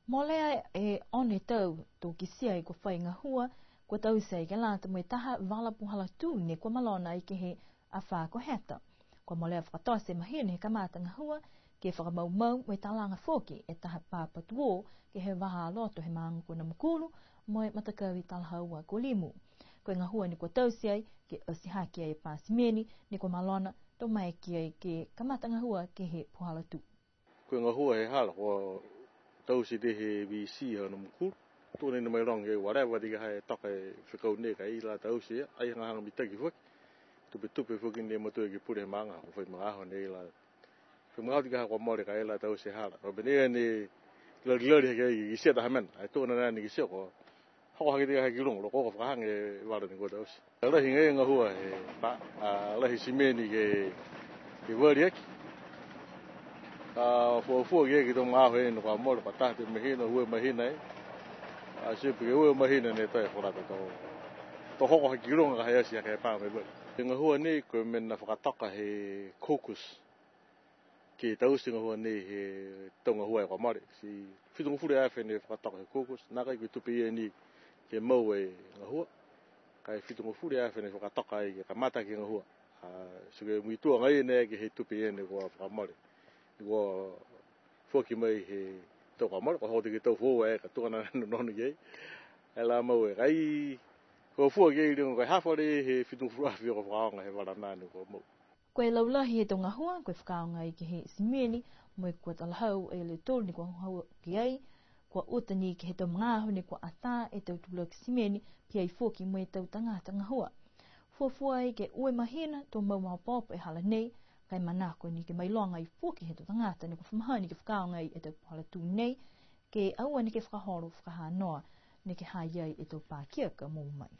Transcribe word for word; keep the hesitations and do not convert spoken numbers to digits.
Molea e ono e tau to kitia ai kua fai gahua kua taute ai ke lata mo e taha vala puhala tū ne kua malona ai ke he afā ko Heta. Kua molea fakatote e mahina he kamata gahua ke fakamaumau mo e talaga foki e taha papa tuō ke he vahā loto he maaga ko Namukulu mo e matakau i Talahaua ko Limu. Ko e gahua ne kua taute ai ke ati hake ai e pā simeni ne kua malona to maeke ai ke kamata gahua ke he puhala tū. Ko e gahua he hala kua taute he V C ha Namukulu. Tuga ni ne mailoga ke whatever ti ka ha e toka e fekau nei ka e la taute ia, ai hagahaga mitaki foki. Tupetupe foki ne matua ke pule he maaga, kua fai magaaho ne la. Fai magaaho ti ka ha kua mole ka e la taute e hala. Kua pehē ni ne lalilali hake ai ke kitia taha mena. Ai tuga ni ne kitia kua hoko hake ti ka ha ki luga, loga kua fakahaga e vala ne kua taute. Lahi agaia e gahua he pā, a, lahi simeni ke, ke vali aki. A, fuafua ke, ke he tau magaaho ne kua mole, kua taha e mahina, ua e mahina ai. A, ti pihia ke ua e mahina ne toe fakalata to, to hoko hake ki luga ka ha e ati hake e pā mo e vali. Ko e gahua nei ko e mena fakatoka he caucus. Ke taute e gahua nei he tau gahua kua mole. Ti fitugofulu e afe ne fakatoka he caucus, nākai ko e tupe ia ni ke mau e gahua. Ka e fitugofulu e afe ne fakatoka ai ke kamata ke gahua. A, ti ko e muitua agaia nei ke he tupe ia ne kua fakamole. Kua foki mai he tau kua mole, kua hoko atu ke he tau foou e ka tuga ni ne onoono ki ai. E la mau e ka e, kua fua ke he liga ko e hafa lā he fitugofulu afe kua fakaaoga he vala nā ne kua mau. Ko e laulahi he tau gahua, ko e fakaaoga ai ke he simeni, mo e kua talahau e lautolu ne kua gahua ki ai, kua uta ni ke he tau magaaho ne kua atā e tau tulaki simeni, pihia foki mo e tau tagata gahua. Fuafua ai ke ua e mahina to mau maopoopo e hala nei, ka e manako ni ke mailoga ai foki he tau tagata ne kua fa mahani ke fakaaoga ai e tau puhala tū nei, ke aua neke fakaholo fakahanoa, neke ha ha i ai e tau pakiaka mo mai.